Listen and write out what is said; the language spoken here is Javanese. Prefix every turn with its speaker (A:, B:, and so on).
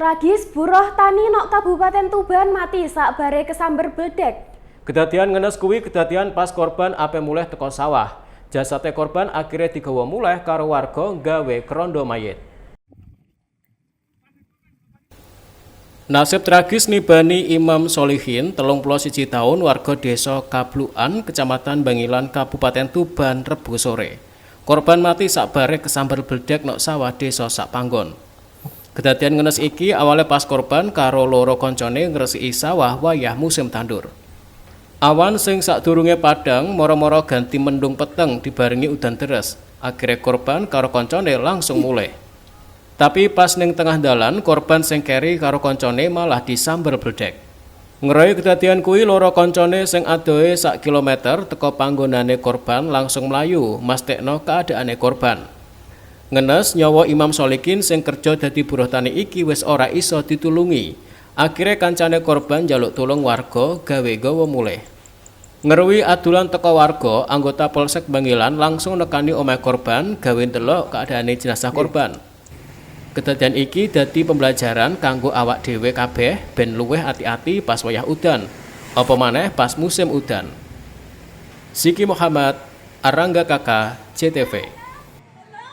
A: Tragis, buruh tani nok Kabupaten Tuban mati sakbare kesamber bledek.
B: Kedadian ngenes kuwi kedadian pas korban ape mulih teko sawah. Jasate korban akhirnya digawa mulih karo warga gawe krondo mayit. Nasib tragis nibani Imam Solihin, 31 tahun, warga desa Kablukan, Kecamatan Bangilan, Kabupaten Tuban, Rebu sore. Korban mati sakbare kesamber bledek nok sawah desa Sakpanggon. Kedadian ngenes iki awale pas korban karo loro koncone ngresiki sawah wayah musim tandur. Awan sing sadurunge padang moro-moro ganti mendung peteng dibarengi udan deres. Akhire korban karo koncone langsung mulih. Tapi pas ning tengah dalan, korban sing keri karo koncone malah disamber bledek. Ngerohi kedadian kuwi, loro koncone sing adohe sak kilometer teko panggonane korban langsung mlayu mastekno keadaane korban. Ngenes, nyawa Imam Solikin sing kerja dadi buruh tani iki wis ora iso ditulungi. Akhire kancane korban njaluk tulung warga gawe gawa mulih. Ngeruwi adulan teko warga, anggota Polsek Bangilan langsung nekani omahe korban gawe ndelok keadaane jenazah korban. Kedadian iki dadi pembelajaran kanggo awak dhewe kabeh ben luwih ati-ati pas wayah udan, apa maneh pas musim udan. Siki Muhammad, Arangga Kaka, JTV.